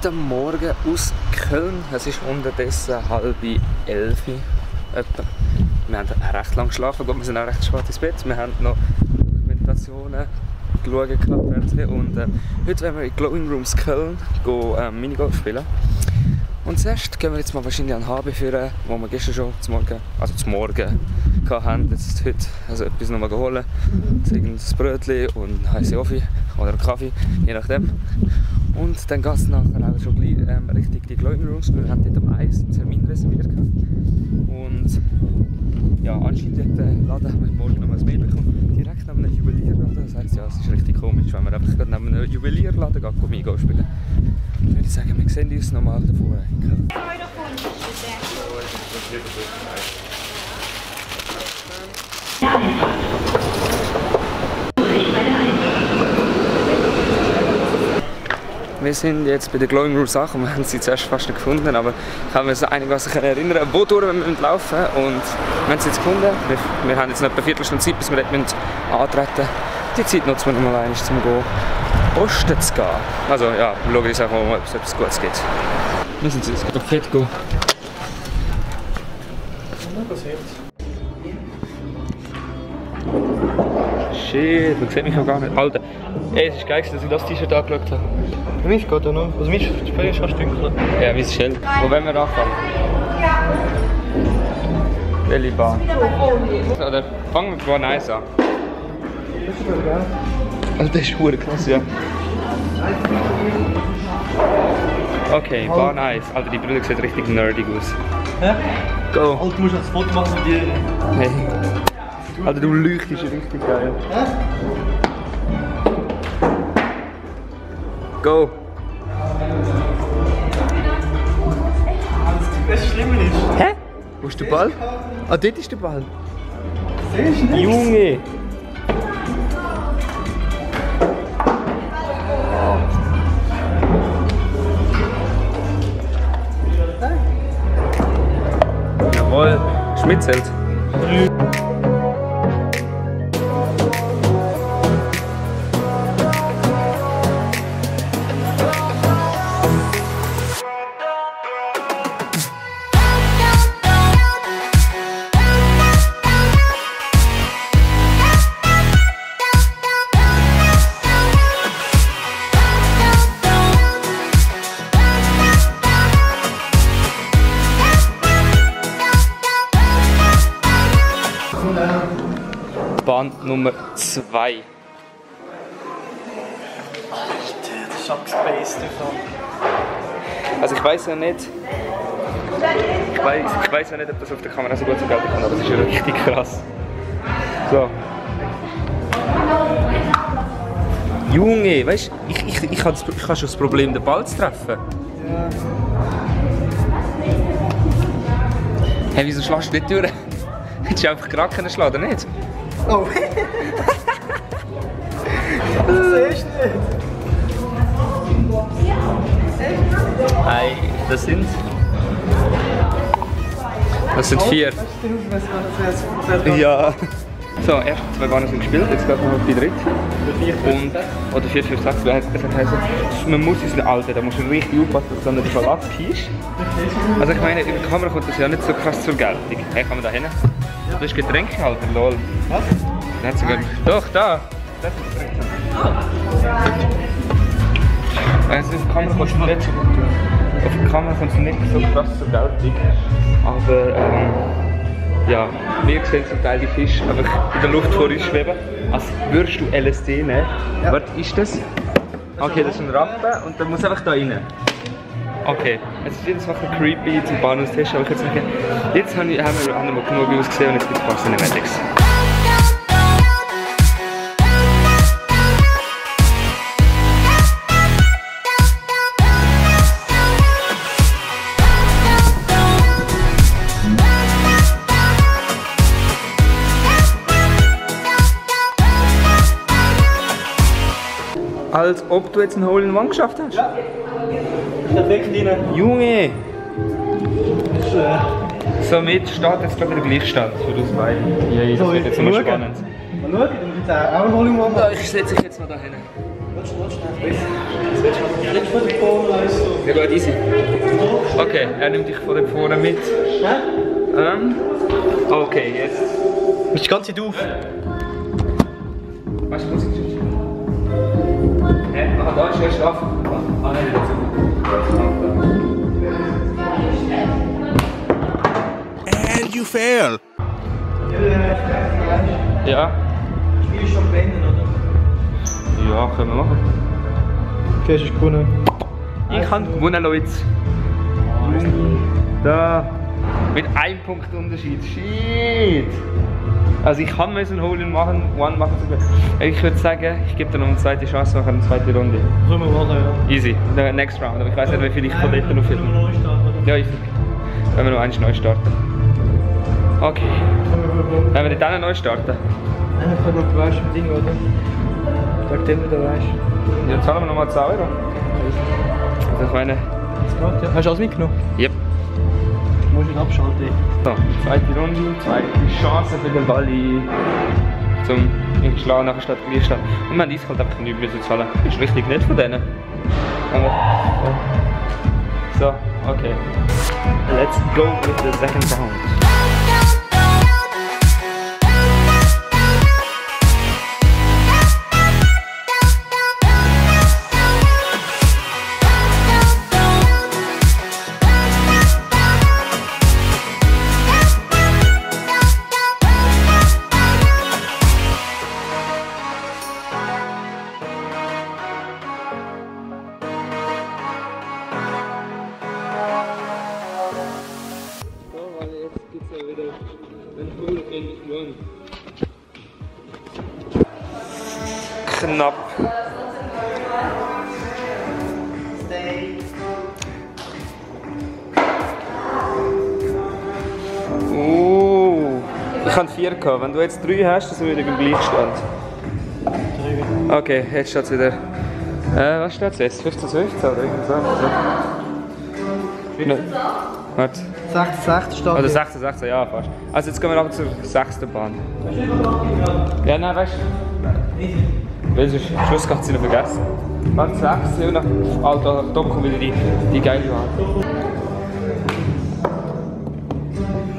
Guten Morgen aus Köln. Es ist unterdessen 10:30 etwa. Wir haben recht lange geschlafen, wir sind auch recht spät ins Bett. Wir haben noch Dokumentationen geschaut, Fernsehen. Und heute werden wir in Glowing Rooms Köln Minigolf spielen. Und zuerst gehen wir jetzt mal wahrscheinlich an HB führen, wo wir gestern schon zum Morgen hatten. Jetzt heute also etwas nochmal holen. Ein Brötchen und einen heißen Kaffee oder einen Kaffee, je nachdem. Und dann geht es nachher auch schon gleich, Richtung die Glowing Rooms. Wir haben dort am Eis einen Termin reserviert. Und ja, anscheinend hat der Laden haben wir morgen noch ein Mail bekommen, direkt neben einem Juwelierladen. Das heisst, ja, es ist richtig komisch, wenn wir einfach neben einem Juwelierladen Minigolf spielen. Ich würde sagen, wir sehen uns nochmal davor. Wir sind jetzt bei den Glowing Rooms angekommen. Wir haben sie zuerst fast nicht gefunden, aber ich kann mich so einigermaßen erinnern, wo durch wir laufen müssen. Und wir haben sie jetzt gefunden. Wir haben jetzt noch etwa eine Viertelstunde Zeit, bis wir dort antreten müssen. Die Zeit nutzen wir nochmal einmal, um Osten zu gehen. Also ja, wir schauen uns einfach mal, ob es etwas Gutes gibt. Wir sind jetzt gerade auf Fett gehen. Shit, man sieht mich auch gar nicht. Alter, ey, es ist geil, dass ich das T-Shirt angeschaut habe. Für mich geht ja noch. Also mein Spiel ist fast dunkel. Ja, mein Schild. Wo wollen wir anfangen? Welche Bahn? Oder fangen wir mit Bahn 1 an. Das ist aber geil. Also das ist verdammt krass, ja. Okay, Bahn 1. Alter, die Brille sieht richtig nerdig aus. Hä? Go! Alter, du musst noch ein Foto machen mit dir. Hey. Alter, du leuchtest richtig geil. Hä? Go! Das Schlimme ist. Hä? Wo ist der Ball? Ah, dort ist der Ball. Siehst du nicht? Junge! Jawohl, schmitzelt. Bahn Nummer 2. Alter, das ist abgespaced davon. Also ich weiß ja nicht. Ich weiß ja nicht, ob das auf der Kamera so gut zur Geltung kommt, aber das ist ja richtig krass. So. Junge, weißt du, ich habe schon das Problem, den Ball zu treffen. Ja. Hey, wieso schlägst du nicht durch? Hättest du einfach gerade können schlagen, oder nicht? Oh! Das siehst du nicht! Hey, das sind 4. Ja. So, erst 2 Bahnen sind gespielt, jetzt geht noch die dritte. Oder 4, 5, 6, wer hat gesagt, man muss ins Alter, da musst du richtig aufpassen, dass du nicht verletzt bist. Also ich meine, in der Kamera kommt das ja nicht so krass zur Geltung. Hey, kann man da hin? Du bist Getränkehalter, lol. Was? Der hat sogar... Doch, da! Das ist Getränkehalter. Also auf der Kamera kommt nicht so gut. Auf der Kamera kommt es nicht so krass zur Geltung. Aber ja, wir sehen zum Teil die Fische einfach in der Luft vor uns schweben, als würdest du LSD nehmen. Ja. Was ist das? Okay, das ist ein Rappen und der muss einfach da rein. Okay, es ist jedes Mal ein creepy zum Bahnhofstest, aber ich würde sagen, jetzt haben wir mal genug ausgesehen und jetzt gibt es ein paar Cinematics. Als ob du jetzt einen Hole-in-One geschafft hast? Ja. Perfekt rein. Junge! Somit steht jetzt gerade der Gleichstand für uns beide. Ja, das wird jetzt mal spannend. Mal schauen, dann gibt es auch einen Hole-in-One. Ja, ich setze dich jetzt noch da hin. Ja, gut, easy. Okay, er nimmt dich von dem vorne mit. Okay, jetzt. Ist die ganze Zeit auf? Weißt du, was ich da ist er schlafen. Ah, nein, wieder zu. And you fail. Ja. Spiel ist schon beenden, oder? Ja, können wir machen. Okay, ist gewonnen. Ich habe gewonnen, Leute. Da. Mit 1 Punkt Unterschied. Shit. Also ich kann müssen Hole-in machen, One machen zu können. Ich würde sagen, ich gebe dir noch eine zweite Chance nach einer zweiten Runde. Können wir machen, ja. Easy. Der next round. Aber ich weiß nicht, wie viel ich von dort noch Können wir neu starten, oder? Ja, easy. Wenn wir noch eins neu starten. Okay. Wenn wir dann neu starten. Nein, ich kann noch weißt im Ding, oder? Sag dem wieder, weißt du. Ja, zahlen wir nochmal 10 €. Also ich meine... Das geht, ja. Hast du alles mitgenommen? Yep. Du musst ihn abschalten. So, zweite Runde, zweite Chance für den Balli. Zum Schlagen nachher statt Gleichstand. Und wir haben eiskalt einfach nichts mehr zu zahlen. Ist richtig nett von denen. Aber, ja. So, okay. Let's go with the second round. Knapp. Ich hatte 4 gehabt. Wenn du jetzt 3 hast, dann sind wir wieder im Gleichstand. 3. Okay, jetzt steht es wieder. Was steht es jetzt? 15 zu 15 oder irgendwas? Warte. 16 steht. Oder 16, 16, ja fast. Also jetzt gehen wir aber zur 6. Bahn. Ja, nein, weißt du? Weil sonst am Schluss kannst du sie noch vergessen. Warte, 6, ja, nach Alter, da kommt wieder die geile Bahn.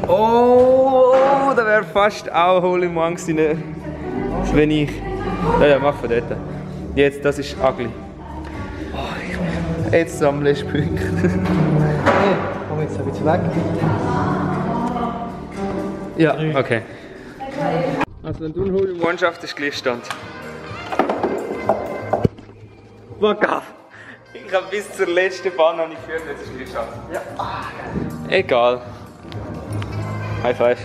Oh, da wäre fast auch Hole-in-One gewesen, wenn ich. Ja, mach von dort. Jetzt, das ist ugly. Oh, jetzt sammle ich Punkte. Komm jetzt ein bisschen weg. Ja, okay. Also wenn du ein Hole-in-One schaffst, ist Gleichstand. Fuck off! Ich habe bis zur letzten Bahn noch nicht geführt, jetzt ist Gleichstand. Ja. Egal. High five.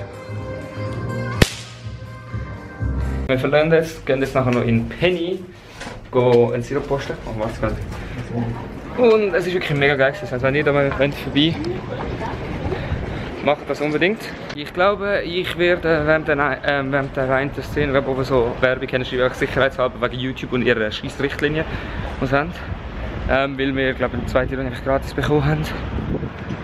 Wir verlieren jetzt, gehen jetzt nachher noch in Penny, gehen einen Sirup posten. Oh, warte gerade. Und es ist wirklich mega geil. Also wenn ihr da mal vorbei macht das unbedingt. Ich glaube, ich werde während der einen Szene, aber so Werbung kennen, sicherheitshalber wegen YouTube und ihrer Scheissrichtlinie, was haben. Weil wir, glaube ich, eine zweite Runde gratis bekommen haben.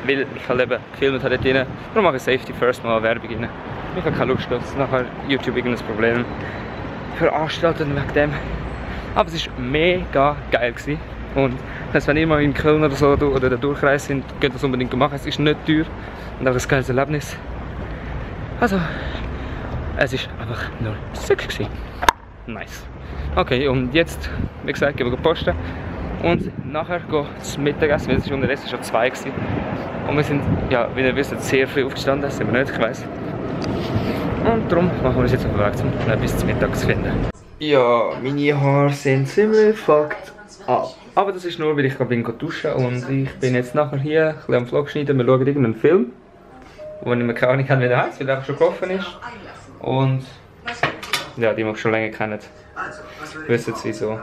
Weil ich halt eben gefilmt habe dort drin. Darum mache ich Safety First mal Werbung rein. Ich habe keine Lust, dass nachher YouTube irgendein Problem veranstaltet wegen dem. Aber es war mega geil gewesen. Und wenn ihr mal in Köln oder so oder der Durchreise sind, könnt ihr das unbedingt machen. Es ist nicht teuer und auch ein geiles Erlebnis. Also, es war einfach nur sick gewesen. Nice. Okay, und jetzt, wie gesagt, gehen wir posten. Und nachher gehen zum Mittagessen, weil es war unterdessen schon 2 gewesen. Und wir sind, ja, wie ihr wisst, sehr früh aufgestanden, sind wir nicht, ich weiss. Und darum machen wir uns jetzt auf den Weg, um etwas zum Mittag zu finden. Ja, meine Haare sind ziemlich fucked up. Aber das ist nur, weil ich gerade duschen und ich bin jetzt nachher hier, ein bisschen am Vlog schneiden. Wir schauen irgendeinen Film, wo ich mir keine Ahnung habe, wie der heißt, weil er schon gelaufen ist. Und ja, die wir schon länger kennen, wissen jetzt wieso.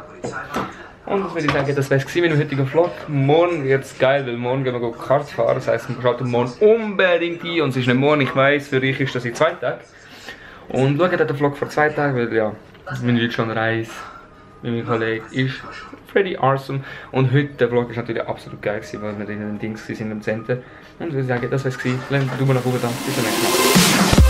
Und das würde ich sagen, das wäre es mit dem heutigen Vlog. Morgen wird es geil, weil morgen gehen wir Kart fahren. Das heisst, wir schalten morgen unbedingt ein. Und es ist nicht morgen, ich weiss, für euch ist das in 2 Tagen. Und schaut den Vlog vor 2 Tagen, weil ja, mein Leute schon reist mit meinem Kollegen ist pretty awesome. Und heute, der Vlog ist natürlich absolut geil gewesen, weil wir in den Dings sind im Center. Und ich würde sagen, das wäre es gewesen. Lasst einen Daumen nach oben da. Bis zum nächsten Mal.